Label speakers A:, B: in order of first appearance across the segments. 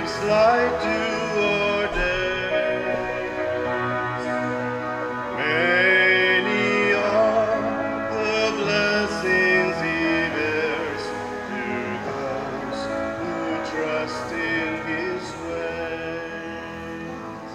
A: Gives light to our days. Many are the blessings He bears to those who trust in His ways.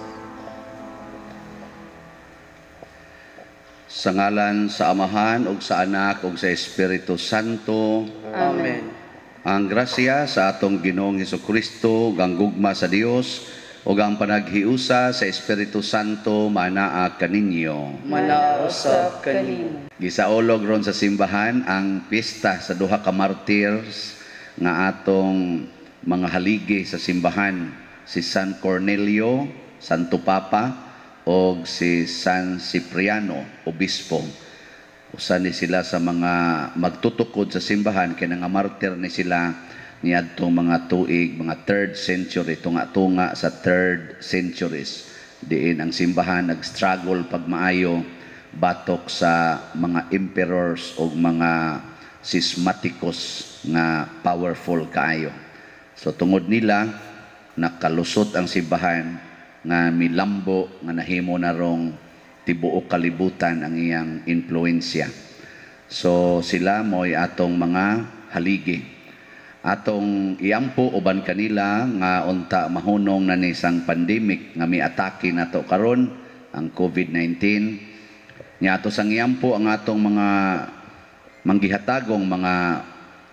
B: Sa ngalan sa Amahan ug sa Anak ug sa Espiritu Santo.
C: Amen.
B: Ang grasya sa atong Ginoong Hesukristo ug ang gugma sa Dios ug ang panaghiusa sa Espiritu Santo manaa kaninyo.
C: Manaa usab kanimo.
B: Gisaulog ron sa simbahan ang pista sa duha ka martyrs nga atong mga haligi sa simbahan, si San Cornelio, Santo Papa, og si San Cipriano, Obispo. Usa ni sila sa mga magtutukod sa simbahan kay nga martyr ni sila niadtong mga tuig, mga third century, tunga-tunga sa third centuries. Diin ang simbahan nag-struggle pagmaayo batok sa mga emperors o mga schismaticos nga powerful kaayo. So tungod nila nakalusot ang simbahan nga milambo nga nahimo na rong tibuok kalibutan ang iyang impluensya. So sila mo'y atong mga haligi. Atong iampo uban kanila nga unta mahunong na ni sang pandemic nga miatake nato karon, ang COVID-19. Nya ato sang iampo ang atong mga manggihatagong mga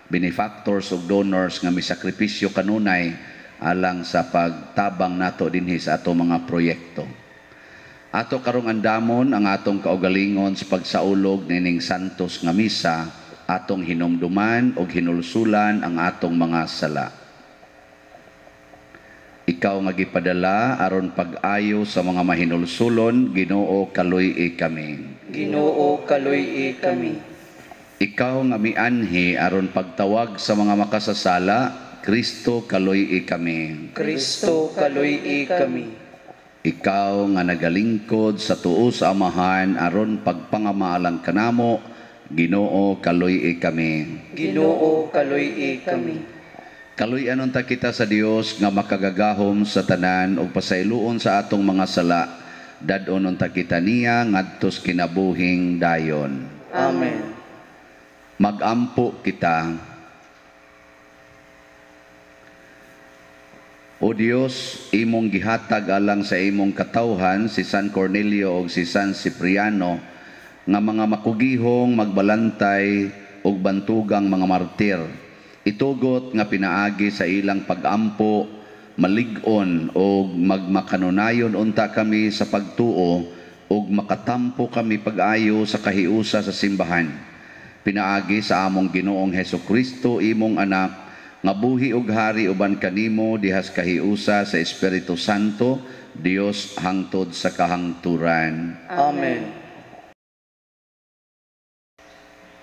B: benefactors ug donors nga misakripisyo kanunay alang sa pagtabang nato dinhi sa atong mga proyekto. Ato karong andamon ang atong kaugalingon sa pagsaulog nining santos nga misa, atong hinumduman og hinulsulan ang atong mga sala. Ikaw nga gipadala aron pag-ayo sa mga mahinulsulon, Ginoo, kaluy-i kami.
C: Ginoo, kaluy-i kami.
B: Ikaw nga mianhi aron pagtawag sa mga makasasala, Kristo, kaluy-i kami.
C: Kristo, kaluy-i kami.
B: Ikaw nga nagalingkod sa tuo sa Amahan aron pagpangamaalang kanamo, Ginoo, kaluy-i kami.
C: Ginoo, kaluy-i kami.
B: Kaluy-an unta kita sa Dios nga makagagahom sa tanan ug pasayloon sa atong mga sala. Dad-on unta kita niya ngadtos kinabuhing dayon.
C: Amen.
B: Magampo kita. O Dios, imong gihatag alang sa imong katawhan si San Cornelio ug si San Cipriano nga mga makugihong magbalantay ug bantugang mga martir. Itugot nga pinaagi sa ilang pag-ampo, malig-on og magmakanunayon unta kami sa pagtuo ug makatampo kami pag-ayo sa kahiusa sa simbahan. Pinaagi sa among Ginoong Hesukristo, imong anak, nga buhi ug hari uban kanimo dihas kahiusa sa Espiritu Santo, Dios hangtod sa kahangturan.
C: Amen.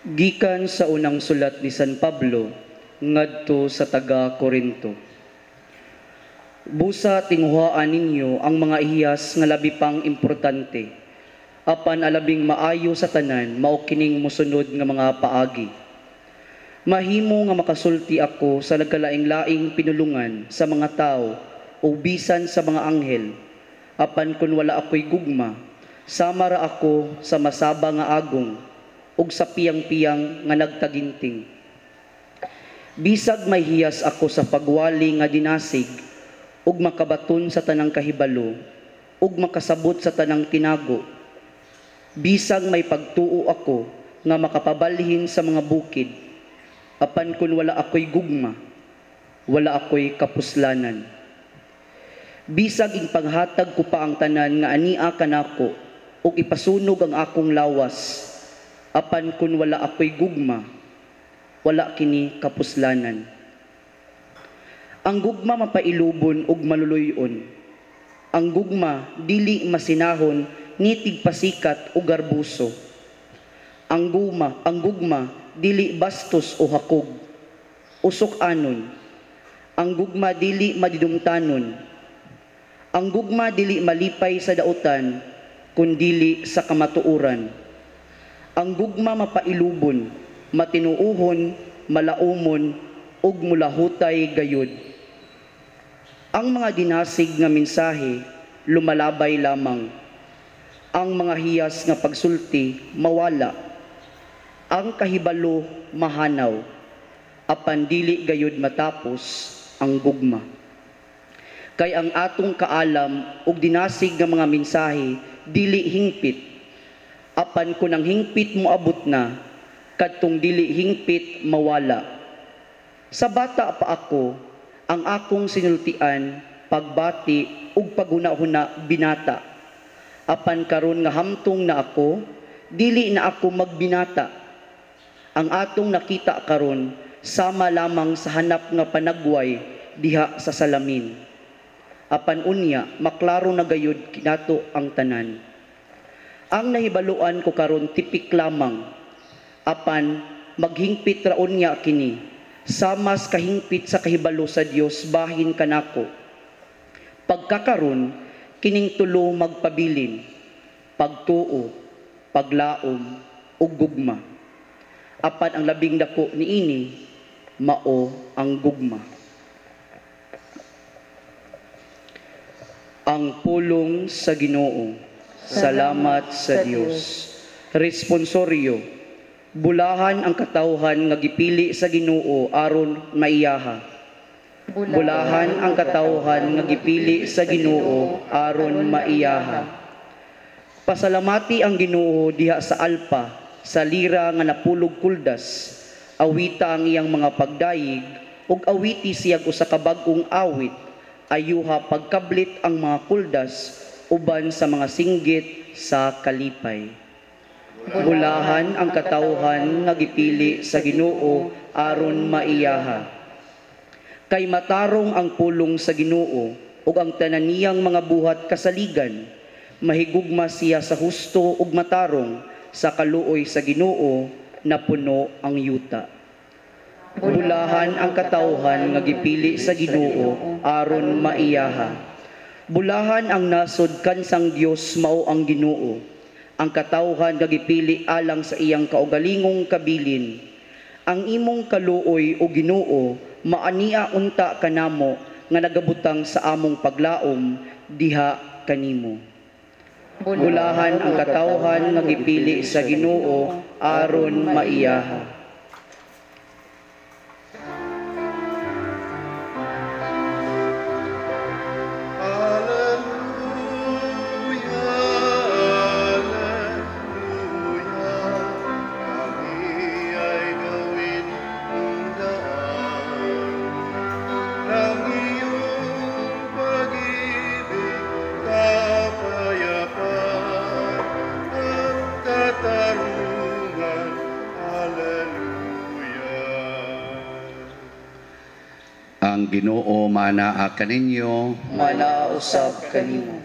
C: Gikan sa unang sulat ni San Pablo ngadto sa taga Korinto. Busa tinguhaan ninyo ang mga ihiyas nga labi pang importante, apan alabing maayo sa tanan mao kining mosunod nga mga paagi. Mahimo nga makasulti ako sa nagkalaing-laing pinulungan sa mga tao o bisan sa mga anghel, apan kun wala ako'y gugma, sama ra ako sa masaba nga agong ug sa piyang-piyang nga nagtaginting. Bisag may hiyas ako sa pagwali nga dinasig ug makabaton sa tanang kahibalo ug makasabot sa tanang tinago. Bisag may pagtuo ako nga makapabalhin sa mga bukid, apan kun wala ako'y gugma, wala ako'y kapuslanan. Bisag ipanghatag ko pa ang tanan nga ania kanako ug ipasunog ang akong lawas, apan kun wala ako'y gugma, wala kini kapuslanan. Ang gugma mapailubon ug maluluy-on. Ang gugma dili masinahon ni tigpasikat o garbuso. Ang gugma dili bastos o hakog, usok-anon. Ang gugma dili madidumtanon. Ang gugma dili malipay sa dautan, kundili sa kamatuoran. Ang gugma mapailubon, matinuohon, malaumon, ug mulahutay gayud. Ang mga dinasig nga mensahe lumalabay lamang. Ang mga hiyas nga pagsulti mawala. Ang kahibalo mahanaw. Apan dili gayud matapos ang gugma. Kay ang atong kaalam ug dinasig nga mga mensahe dili hingpit. Apan kun ang hingpit moabot na, kadtong dili hingpit mawala. Sa bata pa ako, ang akong sinultian, pagbati ug paghuna-huna binata. Apan karon nga hamtong na ako, dili na ako magbinata. Ang atong nakita karon sama lamang sa hanap nga panagway diha sa salamin. Apan unya maklaro na gayud kinato ang tanan. Ang nahibaluan ko karon tipik lamang, apan maghingpit ra unya kini, samas kahingpit sa kahibalo sa Dios bahin kanako. Pagkakaron kining tulo magpabilin: pagtuo, paglaom ug gugma. Apan ang labing dako niini mao ang gugma. Ang pulong sa Ginoo. Salamat sa Dios. Responsorio. Bulahan ang katawhan nga gipili sa Ginoo aron maiyaha. Bulahan ang katawhan nga gipili sa Ginoo aron maiyaha. Pasalamati ang Ginoo diha sa alpa, sa lira nga napulog kuldas. Awita ang iyang mga pagdayig ug awiti siyag usa ka bag-ong awit. Ayuha pagkablit ang mga kuldas uban sa mga singgit sa kalipay. Bulahan ang katawhan nga gipili sa Ginoo aron maiyaha. Kay matarong ang pulong sa Ginoo ug ang tanan niyang mga buhat kasaligan. Mahigugma siya sa husto ug matarong, sa kaluoy sa Ginoo napuno ang yuta. Bulahan ang katawhan nga gipili sa Ginoo aron maiyaha. Bulahan ang nasod kansang Dios mao ang Ginoo, ang katawhan nga gipili alang sa iyang kaugalingong kabilin. Ang imong kaluoy o Ginoo maania unta kanamo nga nagabutang sa among paglaom diha kanimo. Bulahan ang katawhan nga gipili sa Ginoo aron maiyaha.
B: Ang Ginoo manaa kaninyo,
C: manausab kanimo.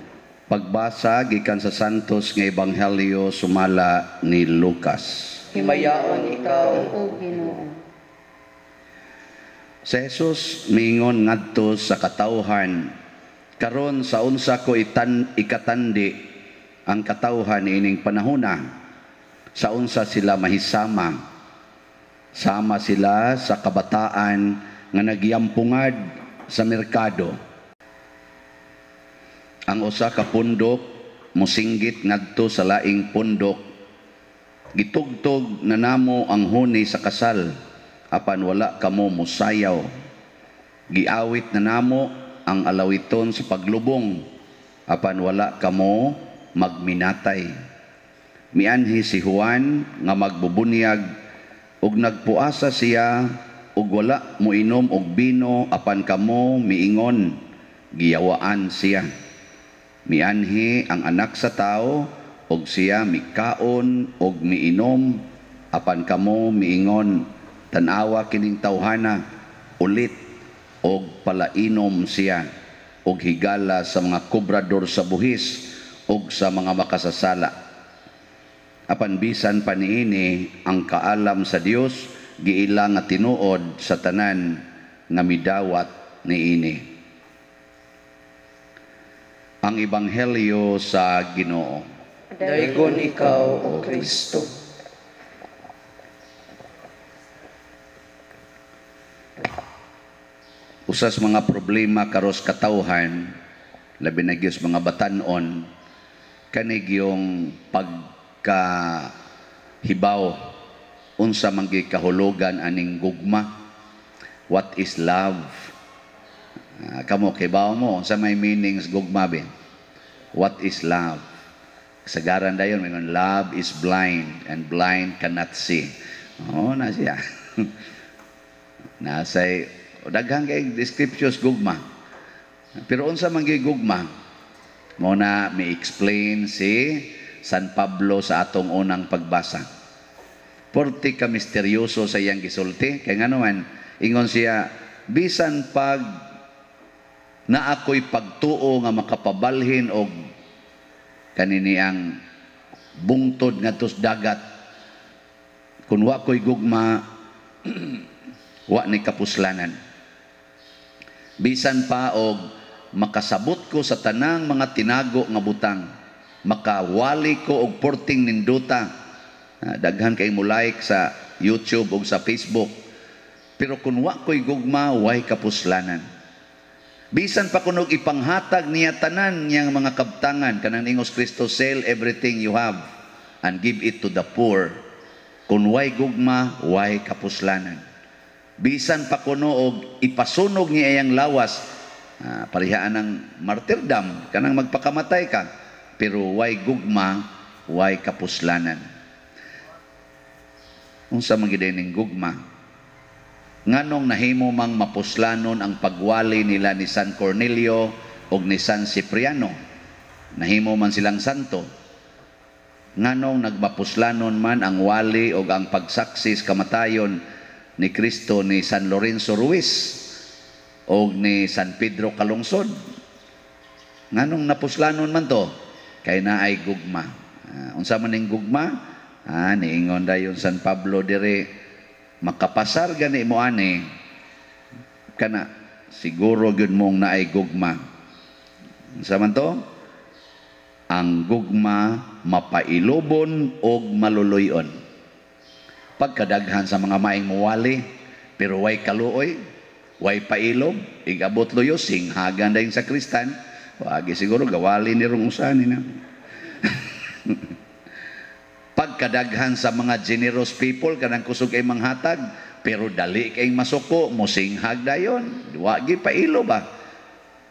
B: Pagbasa gikan sa Santos nga Ebanghelyo sumala ni Lucas.
C: Himayaon ikaw, o Ginoo.
B: Si Jesus miingon ngadto sa katawhan, karon sa unsa ko ikatandi ang katawhan ining panahona, sa unsa sila mahisama. Sama sila sa kabataan nga nagyampungad sa merkado. Ang usa ka pundok mosinggit ngadto sa laing pundok, gitugtog na namo ang huni sa kasal, apan wala kamo mosayaw. Giawit na namo ang alawiton sa paglubong, apan wala kamo magminatay. Mianhi si Juan nga magbubunyag ug nagpuasa siya ug wala moinom og bino, apan kamo miingon giyawaan siya. Mianhi ang anak sa tao og siya mikaon og miinom, apan kamo miingon tan-awa kining tawhana, ulit og palainom siya og higala sa mga kobrador sa buhis og sa mga makasasala. Apan bisan pa niini ang kaalam sa Dios giila nga tinuod sa tanan nga midawat niini. Ang Ebanghelyo sa Ginoo.
C: Daygon ikaw, O Kristo.
B: Usas mga problema karos katawhan, labi na gyud sa mga batan-on, kanig yung pagkahibaw unsa man kahulugan aning gugma. What is love? Kamo kibaw mo unsa may meanings gugma be? What is love? Kasagaran dayon may love is blind and blind cannot see. Oh, na siya. Nasay daghan kay descriptions gugma. Pero unsa man gyud gugma? Mo na may explain si San Pablo sa atong unang pagbasa. Porte ka misteryoso sa iyang gisulti kay ngano man ingon siya, bisan pag na ako'y pagtuo nga makapabalhin og kanini ang bungtod ngadto sa dagat, kun wa ko'y gugma, wa ni kapuslanan. Bisan pa og makasabot ko sa tanang mga tinago nga butang, makawali ko og porting nindota, daghan kay mo like sa YouTube og sa Facebook, pero kun wa ko'y gugma, way kapuslanan. Bisan pa kunog ipanghatag niya tanan niyang mga kabtangan, kanang ingos Kristo, "Sell everything you have and give it to the poor." Kun way gugma, way kapuslanan. Bisan pa kuno og ipasunog niya iyang lawas, parihaan ng martyrdom, kanang magpakamatay ka, pero way gugma, way kapuslanan. Unsa man gid ning gugma? Nganong nahimo mang mapuslanon ang pagwali nila ni San Cornelio og ni San Cipriano? Nahimo man silang santo. Nganong nagmapuslanon man ang wali og ang pagsaksi sa kamatayon ni Kristo ni San Lorenzo Ruiz og ni San Pedro Calungsod? Nganong napuslanon man to? Kay naay gugma. Unsa man ning gugma? Niingon dayon San Pablo dire, makapasar gani mo ani kana, siguro gyud mong naay gugma. Unsa man to? Ang gugma mapailobon og maluluy-on. Pagkadaghan sa mga maing muwali pero way kaluoy, way pailob, igabot luyo singhagan dayon sa kristan. Wagi siguro gawali ni rong usa ni na. Pagkadaghan sa mga generous people, kanang kusog kay manghatag, pero dali kay masuko, mosinghag dayon, wagi pailo ba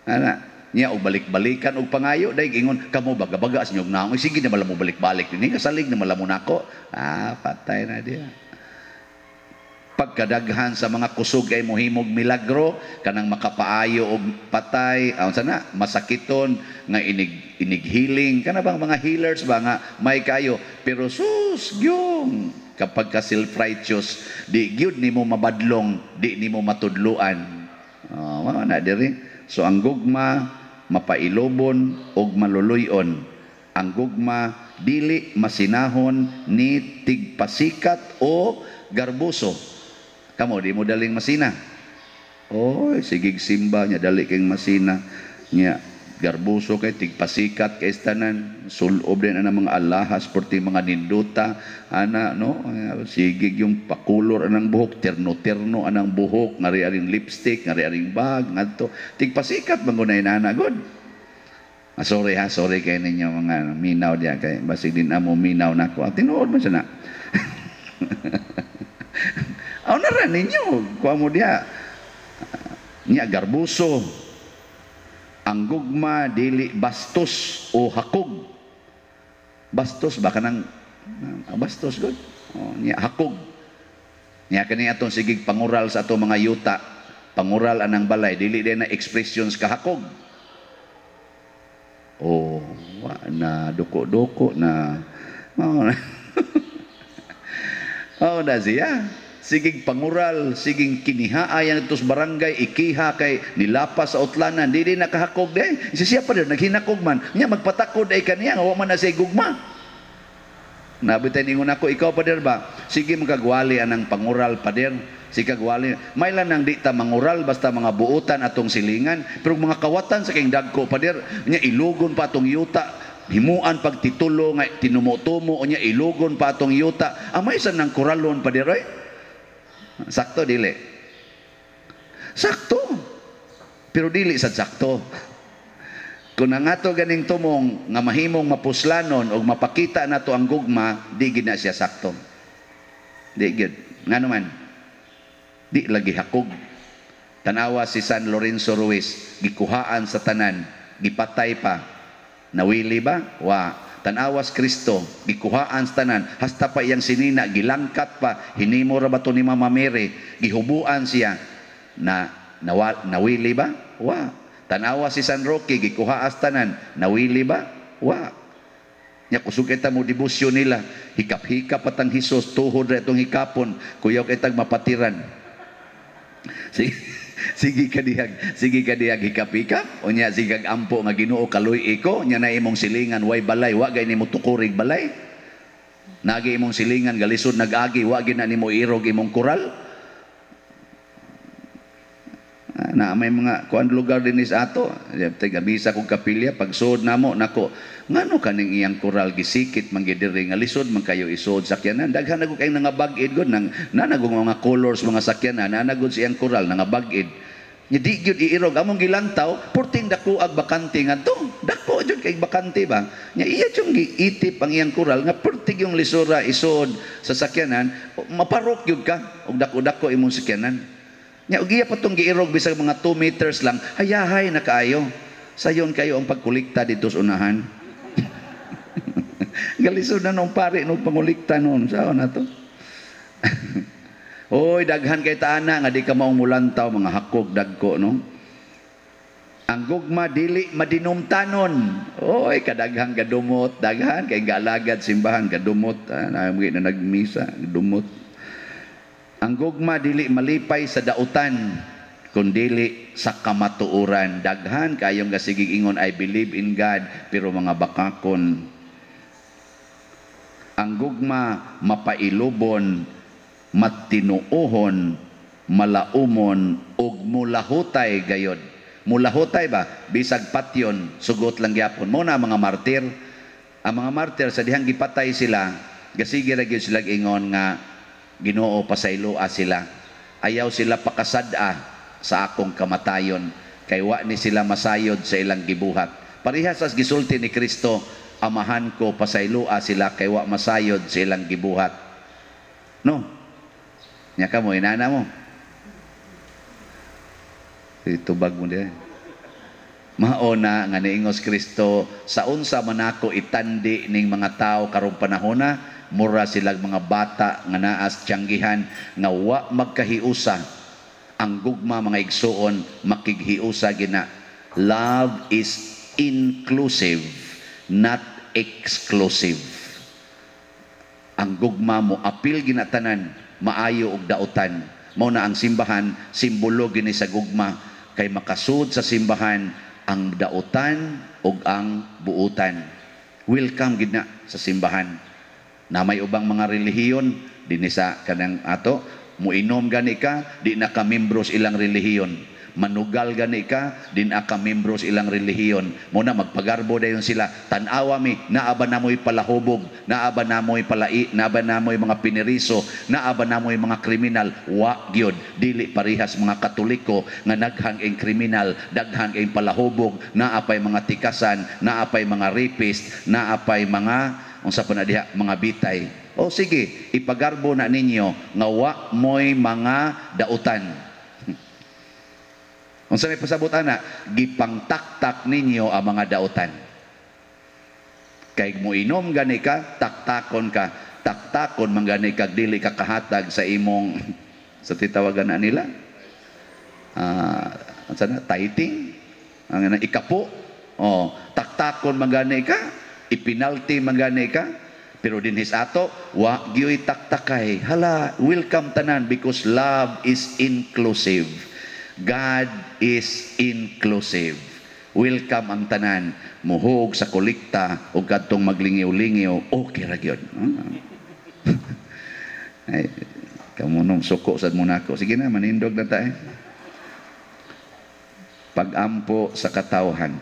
B: ana niya, og balik-balikan og pangayo day, ingon kamo baga-baga sa inyong naong, sige na mo balik-balik dinhi, kasalig na malamo nako. Patay na diya. Pagkadaghan sa mga kusog ay mohimog milagro, kanang makapaayo og patay, unsa na masakiton nga inig inig healing, kana bang mga healers ba nga may kayo, pero sus gyung kapag ka self-righteous, di gyud nimo mabadlong, di nimo matudluan. Mao na diri. So ang gugma mapailobon og maluluy-on. Ang gugma dili masinahon ni tigpasikat o garbuso. Kamo di mo daling masina. Oy, sigig simba nya dali kay masina nya, garbuso kay tigpasikat kay tanan, sulob din ana mga alahas, porti mga ninduta ana, no? Sigig yung pakulor anang buhok, terno-terno anang buhok, ngari aring lipstick, ngari aring bag ngadto, tigpasikat man gunay nana god. Sorry ha, sorry kay ninyo mga minaw diya, kay basig din amo minaw nako. Tinuod man siya na. Aw na ra ninyo, kuha mo diya. Nya garbuso. Ang gugma dili bastos o hakog. Bastos ba kanang bastos god? Oh, nya hakog. Nya kani atong sigig pangural sa atong mga yuta, pangural anang balay, dili din na expressions kahakog. Oh, wa na duko-duko na. Mao na. Oh, na siya. Sigig pangural, siging kinihaay ang sa barangay, ikiha kay nilapas sa utlanan, dili nakahakog day. Siya pa din, naghinakog man. Nya magpatakod ay kaniya, nga wa man na siya gugma. Nabitay ningon ako, ikaw pader ba? Sige magkagwali anang pangural pader. Sige kagwali. May lang nang di ta mangural basta mga buotan atong silingan, pero mga kawatan sa king dagko pader, nya ilugon pa atong yuta, himuan pagtitulo nga tinumo-tumo nya ilugon pa atong yuta. Amay sa nang kuralon pader oy. Sakto dili? Sakto. Pero dili sa sakto. Kung ang ato ganing tumong nga mahimong mapuslanon o mapakita nato ang gugma, di gid na siya sakto. Di gid. Ngano man? Di lagi hakog. Tanawa si San Lorenzo Ruiz, gikuhaan sa tanan, gipatay pa. Nawili ba? Wa. Tanawas Kristo, gikuhaan sa tanan, hasta pa iyang sinina, gilangkat pa, hinimo ra ba to ni Mama Mary, gihubuan siya. Na nawili ba? Wa. Tanawa si San Roque, gikuhaan sa tanan, nawili ba? Wa. Nya kusog kita mo debosyon nila, hikap-hikap patang Hesus, tuhod ra itong hikapon, kuyaw kitag mapatiran. Sige, sige ka dihag hikap-hikap, unya sige kag ampo nga Ginoo kaluy ko, nya na imong silingan way balay, wa gay nimo tukurig balay. Nagi imong silingan galisod nag-agi, wa gyud na nimo irog imong kural. Na may mga kuan lugar din is ato, taga misa kog kapilya pagsuod namo nako, ngano kaning iyang kural gisikit man gyud diri nga lisod man kayo isuod sakyanan. Daghan na gud kay nangabag-id gud nang nanagong mga colors mga sakyanan, nanagod sa iyang kural nangabag-id. Nya di gyud iirog among gilantaw, purting dako ag bakante ngadto. Dako jud kay bakante ba. Nya iya jud giitip ang iyang kural nga pertig yung lisura isuod sa sakyanan, maparok gyud ka og dako-dako imong sakyanan. Nya og iya pa tong giirog bisag mga 2 meters lang, hayahay na kaayo. Sayon kayo ang pagkolekta dito sa unahan. Galisod na nung pare nung pangulikta noon. Sao na to? Oy, daghan kay taana nga di ka maong mulantaw mga hakog dagko, no? Ang gugma dili madinumtanon. Oy, kadaghang gadumot, daghan kay gaalagad simbahan gadumot, na na nagmisa, gadumot. Ang gugma dili malipay sa dautan, kundili sa kamatuoran. Daghan kayong gasigig ingon I believe in God, pero mga bakakon. Ang gugma mapailubon, matinuohon, malaumon ug mulahutay gayod. Mulahutay ba? Bisag patyon, sugot lang gyapon. Mo na mga martir. Ang mga martir sa dihang gipatay sila, gasige ra gyud sila ingon nga Ginoo pasayloa sila. Ayaw sila pakasad-a sa akong kamatayon kay wa ni sila masayod sa ilang gibuhat. Parehas as gisulti ni Kristo, amahan ko pasayloa sila kay wa masayod sa ilang gibuhat. No? Nya ka mo inana mo. Itubag mo diha. Mao na nga niingos Kristo sa unsa man ako itandi ning mga tao karong panahona, mura silang mga bata nga naas tiyanggihan nga wa magkahiusa. Ang gugma mga igsuon makighiusa gina. Love is inclusive, not exclusive. Ang gugma mo apil ginatanan, maayo og dautan. Mao na ang simbahan simbolo gini sa gugma kay makasud sa simbahan ang dautan ug ang buutan. Welcome gid na sa simbahan. Na may ubang mga relihiyon dinhi sa kanang ato, muinom gani ka, di na ka membro sa ilang relihiyon. Manugal gani ka, di na ka membro sa ilang relihiyon. Mo na magpagarbo dayon sila, tan-awa mi, naa ba namoy palahubog, naa ba namoy palai, naa ba namoy mga piniriso, naa ba namoy mga kriminal, wa gyud. Dili parihas mga Katoliko nga daghang ing kriminal, daghang ing palahubog, naa pay mga tikasan, naa pay mga rapist, naa pay mga unsa pa na diha, mga bitay. O sige, ipagarbo na ninyo nga wa moy mga dautan. Unsa may pasabot ana, gipangtaktak ninyo ang mga dautan. Kay moinom gani ka, taktakon ka. Taktakon man gani ka, dili ka kahatag sa imong sa titawagan na nila. Unsa na, tithing, ang ikapo. Oh, taktakon man gani ka, ipinalty man gani ka. Pero dinhis ato, wa gyoy taktakay. Hala, welcome tanan because love is inclusive. God is inclusive. Welcome ang tanan. Muhog sa kolekta o kadtong maglingiw-lingiw, okay ra gyud. Ay, kamunong suko sad mo nako. Sige na, manindog na tayo. Pag-ampo sa katawhan.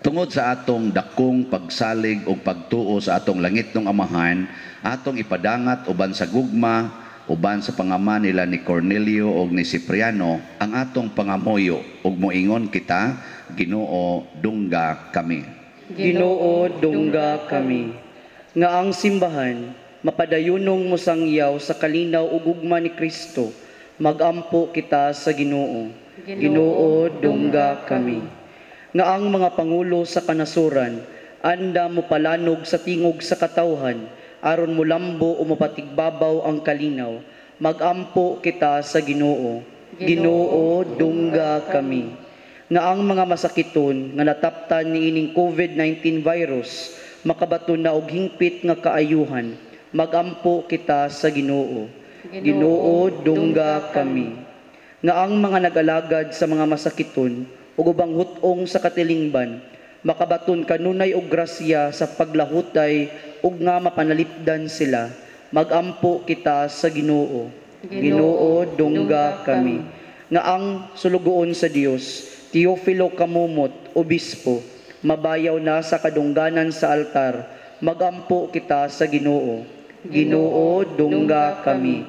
B: Tungod sa atong dakong pagsalig o pagtuo sa atong langitnong Amahan, atong ipadangat uban sa gugma uban sa pangama nila ni Cornelio og ni Cipriano ang atong pangamuyo ug moingon kita, Ginoo, dungga kami.
C: Ginoo, dungga kami. Nga ang simbahan mapadayunong mosangyaw sa kalinaw ug gugma ni Kristo, magampo kita sa Ginoo. Ginoo, dungga kami. Nga ang mga pangulo sa kanasuran anda mo palanog sa tingog sa katawhan aron molambo o mapatigbabaw ang kalinaw, magampo kita sa Ginoo. Ginoo, dungga kami. Nga ang mga masakiton nga nataptan niining COVID-19 virus makabaton na og hingpit nga kaayuhan, magampo kita sa Ginoo. Ginoo, dungga kami. Nga ang mga nag-alagad sa mga masakiton ug ubang hut-ong sa katilingban makabaton kanunay og grasya sa paglahutay ug nga mapanalipdan sila, magampo kita sa Ginoo. Ginoo, dungga kami. Nga ang sulugoon sa Dios, Teofilo Camomot, obispo, mabayaw na sa kadungganan sa altar, magampo kita sa Ginoo. Ginoo, dungga kami.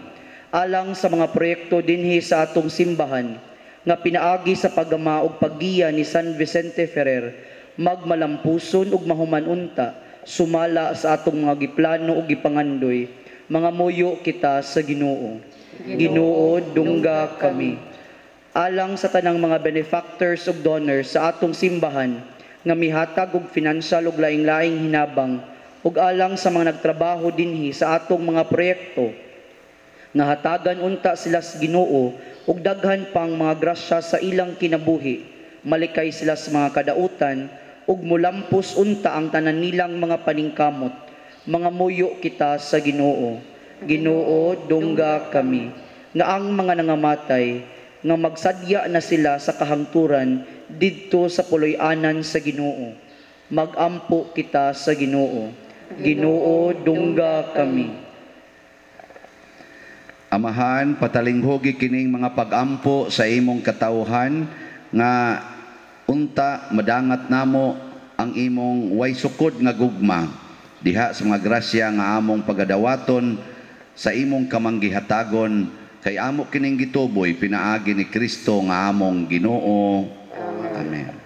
C: Alang sa mga proyekto dinhi sa atong simbahan, nga pinaagi sa paggama ug paggiya ni San Vicente Ferrer, magmalampuson ug mahuman unta, sumala sa atong mga giplano ug gipangandoy, mga muyo kita sa Ginoo. Ginoo, dungga kami. Alang sa tanang mga benefactors ug donors sa atong simbahan nga mihatag og financial ug laing-laing hinabang, ug alang sa mga nagtrabaho dinhi sa atong mga proyekto nga hatagan unta sila sa Ginoo ug daghan pang mga grasya sa ilang kinabuhi, malikay sila sa mga kadautan ug mulampos unta ang tanan nilang mga paningkamot, mga muyo kita sa Ginoo. Ginoo, dungga kami. Nga ang mga nangamatay nga magsadya na sila sa kahangturan didto sa puloy-anan sa Ginoo, magampo kita sa Ginoo. Ginoo, dungga kami.
B: Amahan, patalinghugi kining mga pagampo sa imong katawhan nga unta madangat namo ang imong way sukod nga gugma diha sa mga grasya nga among pagadawaton sa imong kamanggihatagon, kay amo kining gituboy pinaagi ni Kristo nga among Ginoo. Amen.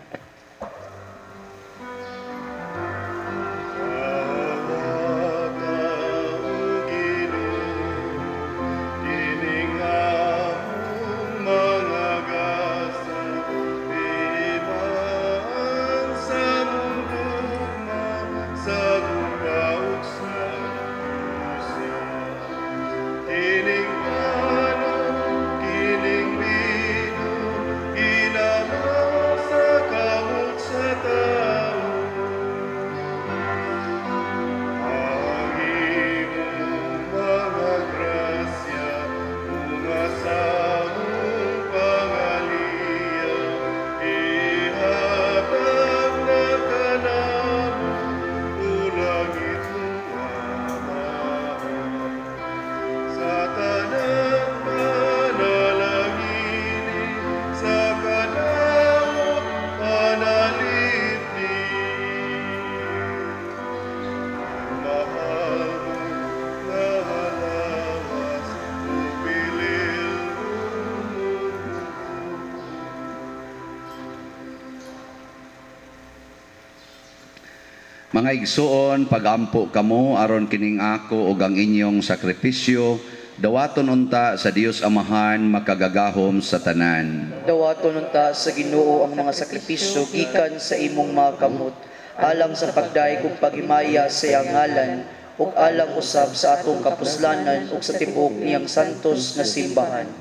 B: Mga igsuon, pagampo kamo aron kining ako ug ang inyong sakripisyo, dawaton unta sa Dios Amahan makagagahom sa tanan.
C: Dawaton unta sa Ginoo ang mga sakripisyo gikan sa imong mga kamot, alang sa pagdayeg ug paghimaya sa iyang ngalan, ug alang usab sa atong kapuslanan ug sa tibuok niyang santos nga simbahan.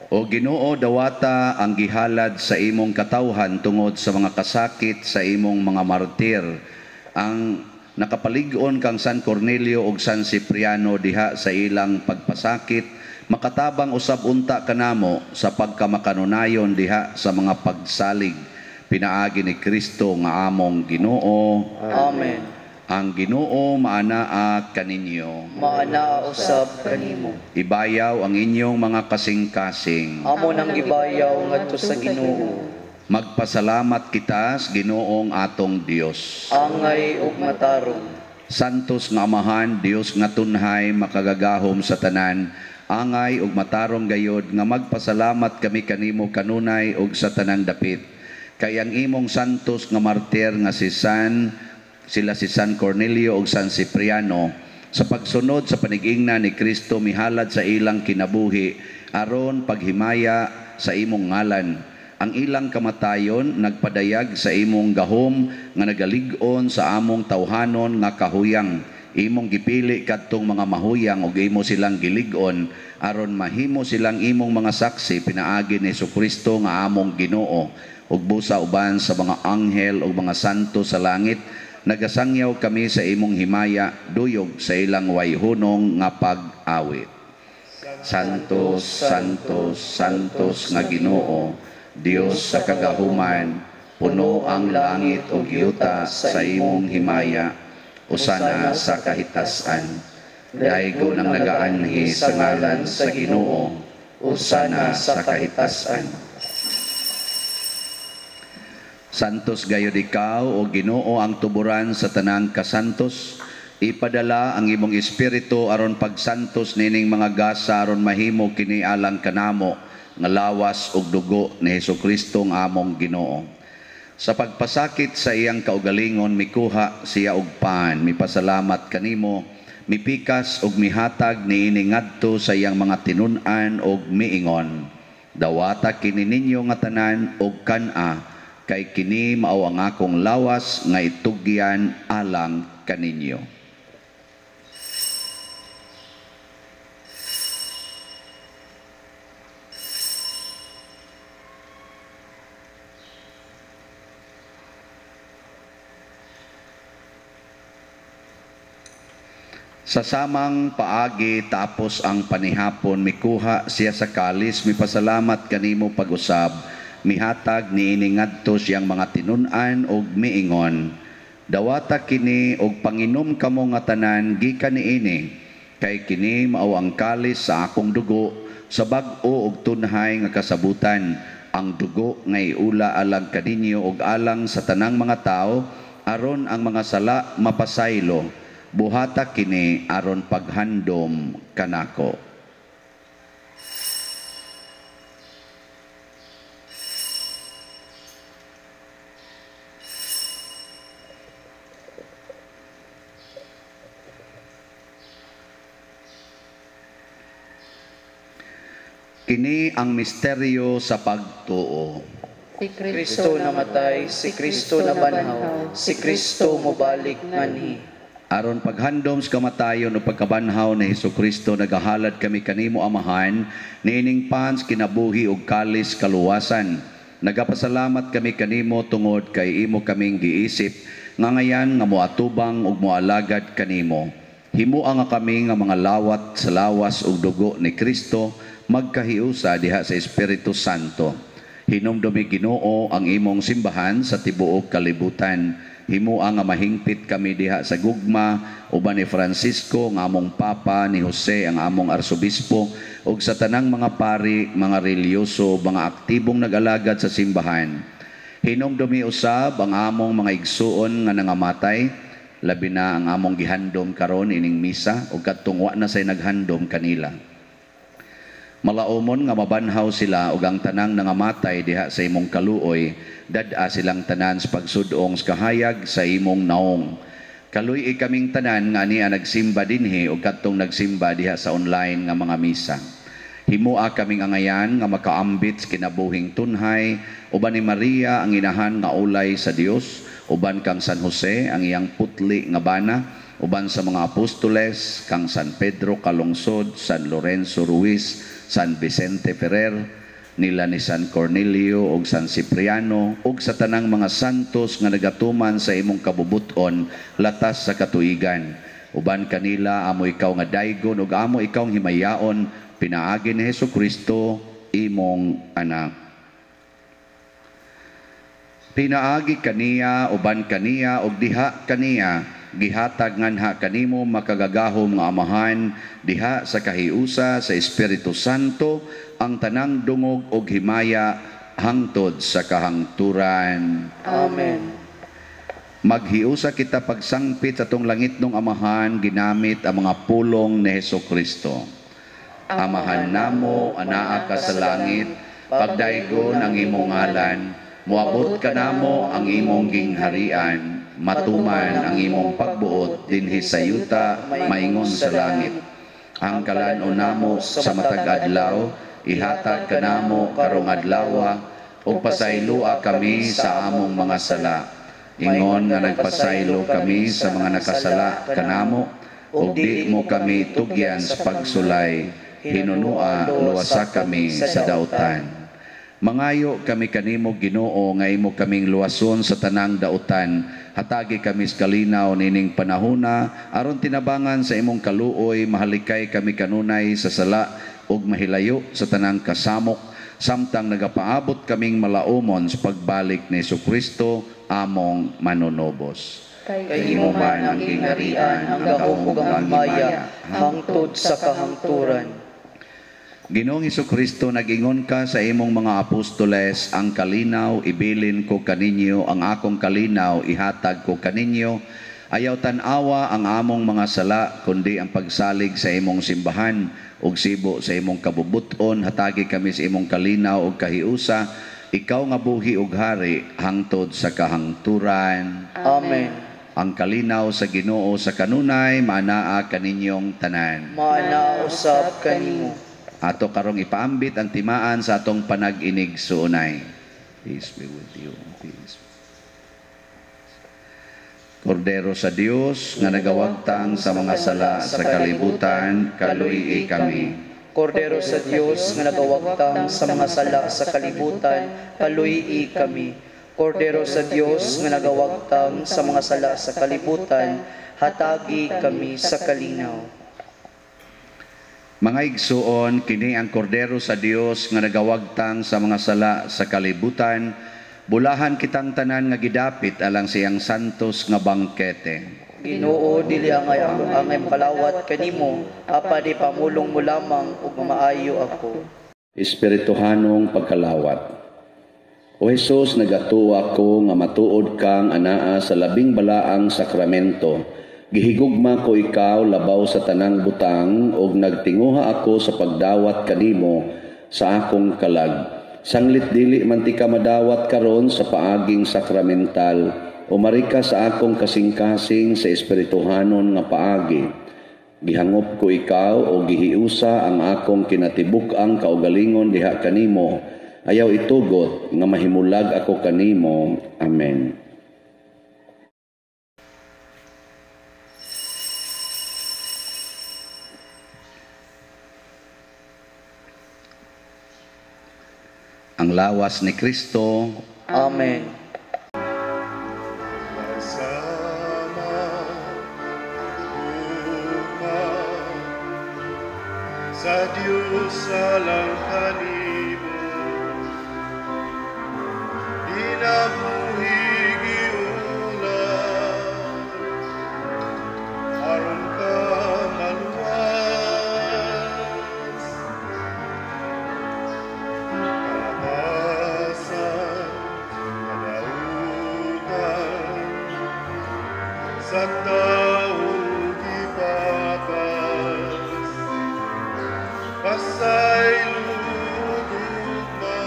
B: O Ginoo, dawata ang gihalad sa imong katawhan tungod sa mga kasakit sa imong mga martir, ang nakapalig-on kang San Cornelio ug San Cipriano diha sa ilang pagpasakit, makatabang usab unta kanamo sa pagkamakanunayon diha sa mga pagsalig pinaagi ni Kristo nga among Ginoo.
C: Amen.
B: Ang Ginoo maanaa kaninyo.
C: Maanaa usab kanimo.
B: Ibayaw ang inyong mga kasing-kasing.
C: Amo nang gibayaw ngadto sa Ginoo.
B: Magpasalamat kita sa Ginoong atong Dios.
C: Angay ug matarong.
B: Santos nga Amahan, Dios nga tunhay, makagagahom sa tanan, Angay ug matarong gayod nga magpasalamat kami kanimo kanunay ug sa tanang dapit. Kay ang imong santos nga martir nga si San Cornelio ug San Cipriano sa pagsunod sa panigingna ni Kristo mihalad sa ilang kinabuhi aron paghimaya sa imong ngalan. Ang ilang kamatayon nagpadayag sa imong gahom nga nagalig-on sa among tawhanon nga kahuyang. Imong gipili kadtong mga mahuyang ug imo silang gilig-on aron mahimo silang imong mga saksi pinaagi ni Hesukristo nga among Ginoo. Ug busa uban sa mga anghel ug mga santo sa langit, nagasangyaw kami sa imong himaya duyog sa ilang wayhunong nga pag-awit. Santos, Santos, Santos nga Ginoo, Dios sa kagahuman, puno ang langit ug yuta sa imong himaya. Usana sa kahitasan. Daygon ang nagaanhi sa ngalan sa Ginoo, usana sa kahitasan. Santos gayud ikaw o Ginoo ang tuburan sa tanang kasantos. Ipadala ang imong espiritu aron pagsantos nining mga gasa aron mahimo kini alang kanamo nga lawas ug dugo ni Hesukristo nga among Ginoo. Sa pagpasakit sa iyang kaugalingon mikuha siya og pan, mipasalamat kanimo, mipikas ug mihatag niini ngadto sa iyang mga tinun-an ug miingon. Dawata kini ninyo nga tanan og kan-a, kay kini mao ang akong lawas nga itugyan alang kaninyo. Sa samang paagi tapos ang panihapon, mikuha siya sa kalis, mipasalamat kanimo pag-usab, mihatag niini ngadto siyang mga tinun-an og miingon. Dawata kini og panginom kamo nga tanan gikan niini, kay kini mao ang kalis sa akong dugo sa bag-o og tunhay nga kasabutan, ang dugo nga iula alang kaninyo og alang sa tanang mga tawo aron ang mga sala mapasaylo. Buhata kini aron paghandom kanako. Kini ang misteryo sa pagtuo.
C: Si Kristo namatay, si Kristo nabanhaw, si Kristo mobalik nganhi.
B: Aron paghandom sa kamatayon o pagkabanhaw ni Hesukristo, nagahalad kami kanimo Amahan, niining pans kinabuhi ug kalis kaluwasan. Nagapasalamat kami kanimo tungod kay imo kaming giisip, nga ngayan nga moatubang ug moalagad kanimo. Himua nga kami nga mga lawat sa lawas ug dugo ni Kristo, magkahiusa diha sa Espiritu Santo. Hinumdumi Ginoo ang imong simbahan sa tibuok kalibutan. Himua nga mahingpit kami diha sa gugma uban ni Francisco nga among Papa, ni Jose ang among Arsobispo, ug sa tanang mga pari, mga reliyoso, mga aktibong nag-alagad sa simbahan. Hinumdumi usab ang among mga igsuon nga nangamatay, labi na ang among gihandom karon ining misa ug kadtong wa na say naghandom kanila. Malaumon nga mabanhaw sila ug ang tanang nangamatay diha sa imong kaluoy, dad-a silang tanan sa pagsudong sa kahayag sa imong naong. Kaluy-i kaming tanan nga ania nagsimba dinhi ug kadtong nagsimba diha sa online nga mga misa. Himua kaming angayan nga makaambit sa kinabuhing tunhay, uban ni Maria ang inahan nga ulay sa Dios, uban kang San Jose ang iyang putli nga bana, uban sa mga apostoles kang San Pedro Calungsod, San Lorenzo Ruiz, San Vicente Ferrer, nila ni San Cornelio ug San Cipriano, ug sa tanang mga santos nga nagatuman sa imong kabubuton latas sa katuigan. Uban kanila amo ikaw nga daygon ug amo ikaw himayaon pinaagi ni Hesukristo imong anak. Pinaagi kaniya, uban kaniya ug diha kaniya gihatag nganha kanimo makagagahom nga Amahan diha sa kahiusa sa Espiritu Santo ang tanang dungog og himaya hangtod sa kahangturan.
C: Amen.
B: Maghiusa kita pagsangpit sa atong langitnong Amahan ginamit ang mga pulong ni Hesukristo. Amahan namo, anaa ka sa langit, pagdaygon ang imong ngalan, moabot kanamo ang imong gingharian, matuman ang imong pagbuot dinhi sa yuta maingon sa langit. Ang kalan-on namo sa matag adlaw, ihatag kanamo karong adlawa, ug pasayloa kami sa among mga sala. Ingon nga nagpasaylo kami sa mga nakasala kanamo, ug di mo kami tugyan sa pagsulay, hinunua luwasa kami sa dautan. Mangayo kami kanimo Ginoo nga imo kaming luwason sa tanang dautan. Hatagi kami sa kalinaw nining panahona aron tinabangan sa imong kaluoy, mahalikay kami kanunay sa sala ug mahilayo sa tanang kasamok, samtang nagapaabot kaming malaumon sa pagbalik ni Jesucristo among manunobos.
C: Kay imo man ang gingharian, ang gahom ug ang himaya, hangtod sa kahangturan.
B: Ginoong Jesucristo, nag-ingon ka sa imong mga apostoles, ang kalinaw ibilin ko kaninyo, ang akong kalinaw ihatag ko kaninyo. Ayaw tan-awa ang among mga sala, kundi ang pagsalig sa imong simbahan ug sibo sa imong kabubuton. Hatagi kami sa imong kalinaw ug kahiusa. Ikaw nga buhi ug hari hangtod sa kahangturan.
C: Amen.
B: Ang kalinaw sa Ginoo sa kanunay maanaa kaninyong tanan.
C: Maanaa usab kanimo.
B: Ato karong ipaambit ang timaan sa atong panag-inig suunay. Peace be with you. Peace. Kordero sa Dios nga nagawagtang sa mga sala sa kalibutan, kaluy-i kami.
C: Kordero sa Dios nga nagawagtang sa mga sala sa kalibutan, kaluy-i kami. Kordero sa Dios nga nagawagtang sa mga sala sa kalibutan, hatagi kami sa kalinaw.
B: Mga igsuon, kini ang kordero sa Dios nga nagawagtang sa mga sala sa kalibutan. Bulahan kitang tanan nga gidapit alang siyang santos nga bangkete.
C: Ginoo, dili angay ako angay makalawat kanimo, apan ipamulong mo lamang ug mamaayo ako.
B: Espirituhanong pagkalawat. O Hesus, nagatuwa ko nga matuod kang anaa sa labing balaang sakramento. Gihigugma ko ikaw labaw sa tanang butang ug nagtinguha ako sa pagdawat kanimo sa akong kalag. Sanglit dili man ti ka madawat karon sa paaging sakramental, umari ka sa akong kasing-kasing sa espirituhanon nga paagi. Gihangop ko ikaw o gihiusa ang akong kinatibuk-ang kaugalingon diha kanimo. Ayaw itugot nga mahimulag ako kanimo. Amen. Ang lawas ni Kristo.
C: Amen.
A: Kasama ugma sa Diyos alang kanimo, kinabuhi giulat, aron ka maluwas. Kalabasan, kadautan, sa tao gipapas, pasaylo gugma,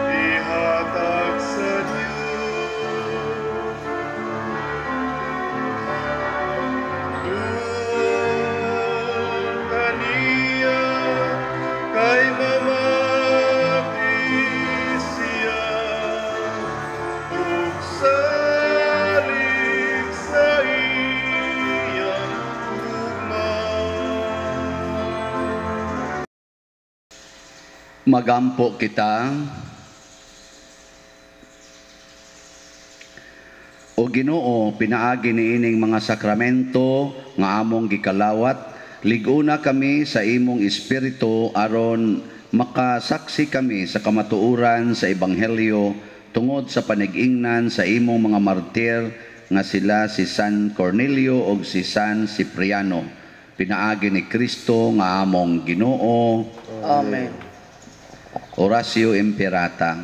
A: ihatag sa Diyos. Duol kaniya kay mamati siya, ug salig sa iyang gugma.
B: Magampo kita. O Ginoo, pinaagi niining mga sakramento nga among gikalawat, lig-una kami sa imong espiritu aron makasaksi kami sa kamatuoran sa ebanghelyo tungod sa panigingnan sa imong mga martir nga sila si San Cornelio ug si San Cipriano. Pinaagi ni Kristo nga among Ginoo.
C: Amen.
B: Oratio Imperata.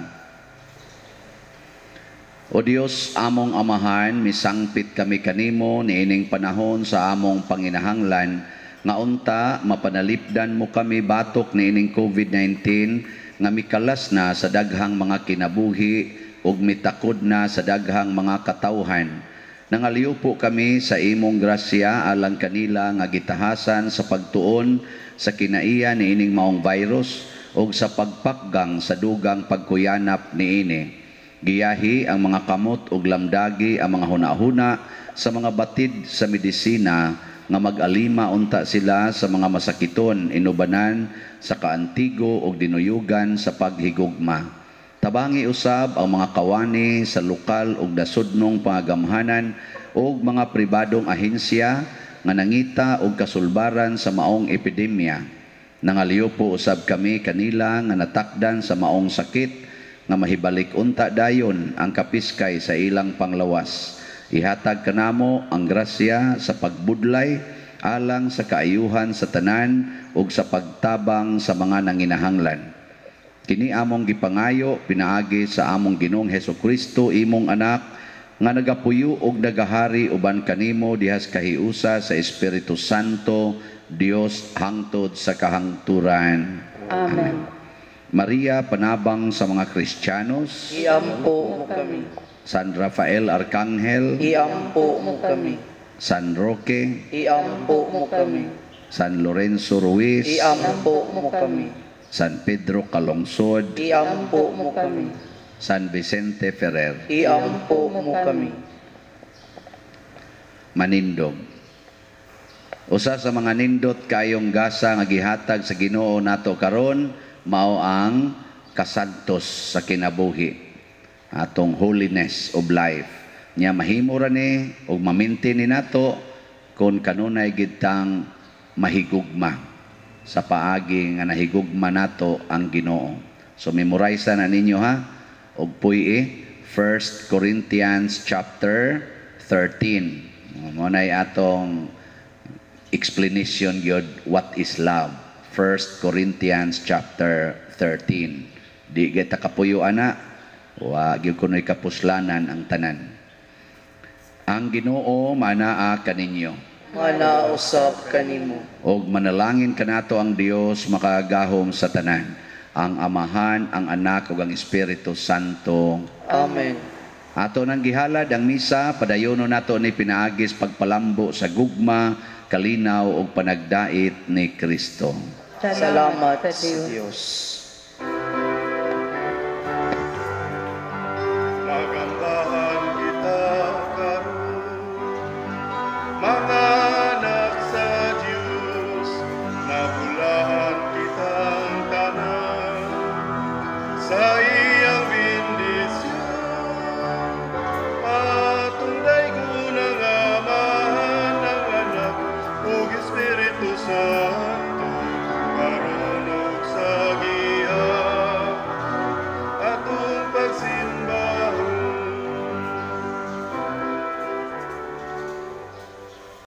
B: O Dios, among amahan, misangpit kami kanimo niining panahon sa among panginahanglan. Nga unta mapanalipdan mo kami batok niining COVID-19 nga mikalas na sa daghang mga kinabuhi ug mitakod na sa daghang mga katawhan. Nangaliw po kami sa imong grasya alang kanila nga gitahasan sa pagtuon sa kinaiya niining maong virus ug sa pagpakgang sa dugang pagkuyanap niini. Giyahi ang mga kamot ug lamdagi ang mga hunahuna sa mga batid sa medisina nga mag-alima unta sila sa mga masakiton inubanan sa kaantigo ug dinuyugan sa paghigugma. Tabangi usab ang mga kawani sa lokal ug nasudnong pangagamhanan ug mga pribadong ahensya nga nangita og kasulbaran sa maong epidemya. Nangaliw po usab kami kanila nga natakdan sa maong sakit nga mahibalik unta dayon ang kapiskay sa ilang panglawas. Ihatag kanamo ang grasya sa pagbudlay alang sa kaayuhan sa tanan ug sa pagtabang sa mga nanginahanglan. Kini among gipangayo pinaagi sa among Ginoong Hesukristo, imong anak, nga nagapuyo og nagahari uban kanimo dihas kahiusa sa Espiritu Santo, Dios, hangtod sa kahangturan.
D: Amen.
B: Maria, panabang sa mga Kristiyanos,
C: Iampo mo kami.
B: San Rafael Arcangel,
C: Iampo mo kami.
B: San Roque,
C: Iampo mo kami.
B: San Lorenzo Ruiz,
C: Iampo mo kami.
B: San Pedro Calungsod,
C: Iampo mo kami.
B: San Vicente Ferrer.
C: Iampo mo kami.
B: Manindog. Usa sa mga nindot kayong gasa nga gihatag sa Ginoo nato karon mao ang kasantos sa kinabuhi, atong holiness of life. Nya mahimo ra ni ug maminti ni nato kon kanunay gid tang mahigugma sa paagi nga nahigugma nato ang Ginoo. So memorize na ninyo ha og puy-i 1 Corinthians chapter 13. Mo nay atong explanation gyud what is love. 1 Corinthians chapter 13. Di gyud ta kapuyo ana, wa gyud kunoy kapuslanan ang tanan. Ang Ginoo manaa kaninyo.
C: Manaa usab kanimo.
B: Og manalangin kanato ang Dios makagahom sa tanan, ang Amahan, ang Anak ug ang Espiritu Santo.
C: Amen.
B: Ato nang gihalad ang misa, padayono nato ni pinaagis pagpalambo sa gugma, kalinaw ug panagdait ni Kristo.
C: Salamat sa Dios.